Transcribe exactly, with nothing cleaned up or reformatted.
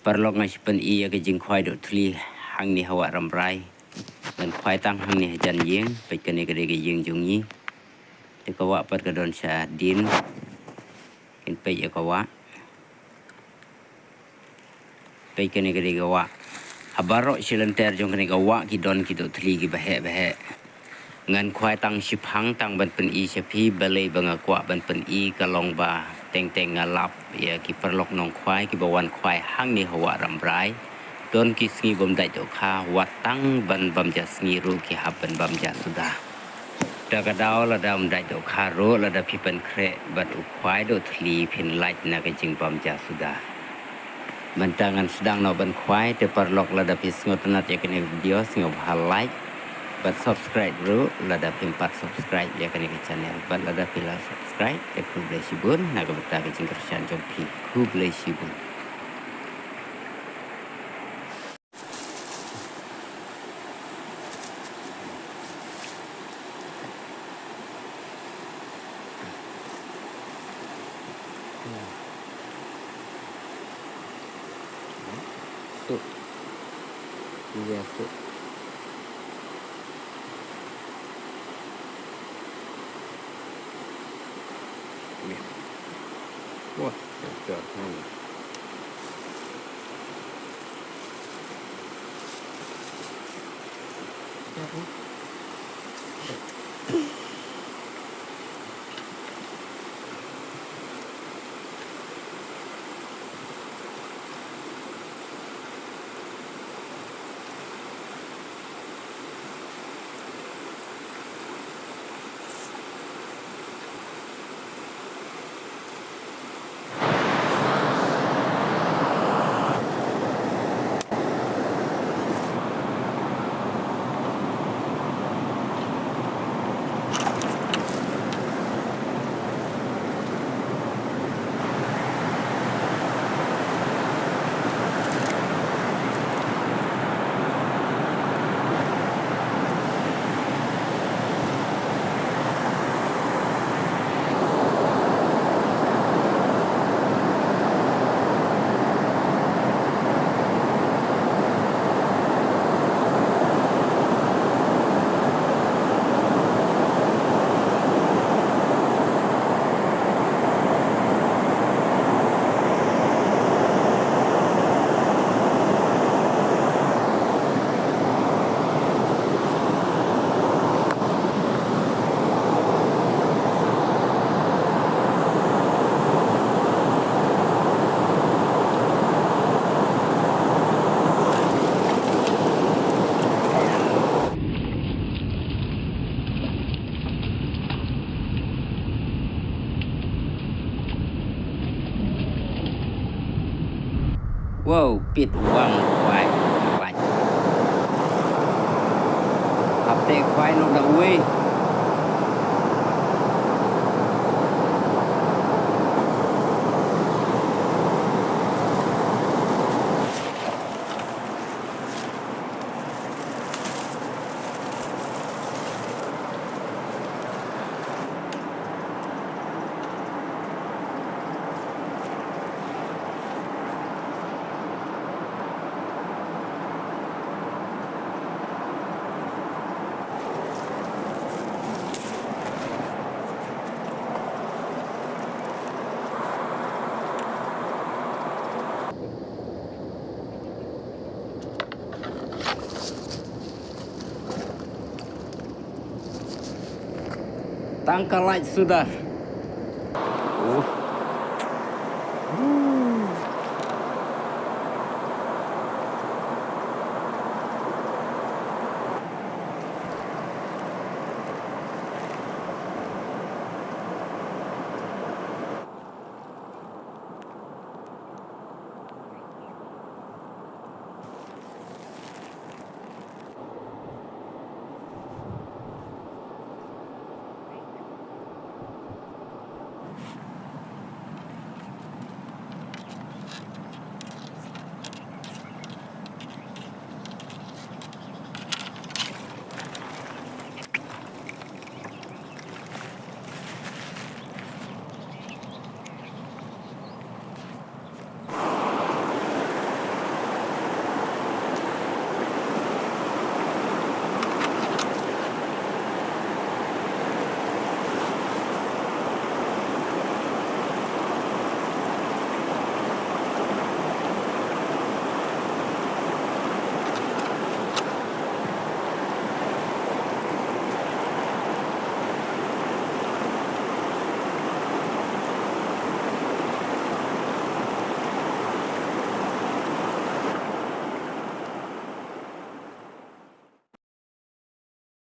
Paralok, nga shu pyni ïa ka jingkhwai doh thli hangne ha Wah Rambrai. Ngan khwai tang hangne hajan ïing, peit kane ka dei ka ïing jong ngi. Te ka wah pat ka don shadien. Kin peit ïa ka wah. Peit kane ka dei ka wah. Ha baroh shi lynter jong kane ka wah ki don ki doh thli kiba heh ba heh. Ngan khwai tang shiphang tang ban pyni sha phi, balei ba nga kwah ban pyni ka long ba teng teng nga lap ïa ki paralok nongkhwai kiba wan khwai hangne ha Wah Rambrai. Don ki sngi bym dait dohkha, wat tang ban bam ja sngi ruh ki hap ban bam ja suda. Te ka daw lada ym dait dohkha ruh, lada phi pynkhreh bad u khwai doh thli phin lait na ka jingbam ja suda. Mynta ngan sdang noh ban khwai, te paralok lada phi sngewtynnat ïa kane ka video, sngewbha like bad subscribe ruh lada phim pat subscribe ïa kane ka channel. Bad lada phi la subscribe, te khublei shibun na ka bynta ka jingkyrshan jong phi. Khublei shibun. Suk. Iya, suk. Iya. Wah, cocok. Hmm. Wow, pit wang wai wai. Hap te kwai no da wei. Tang ka light suda. Oh.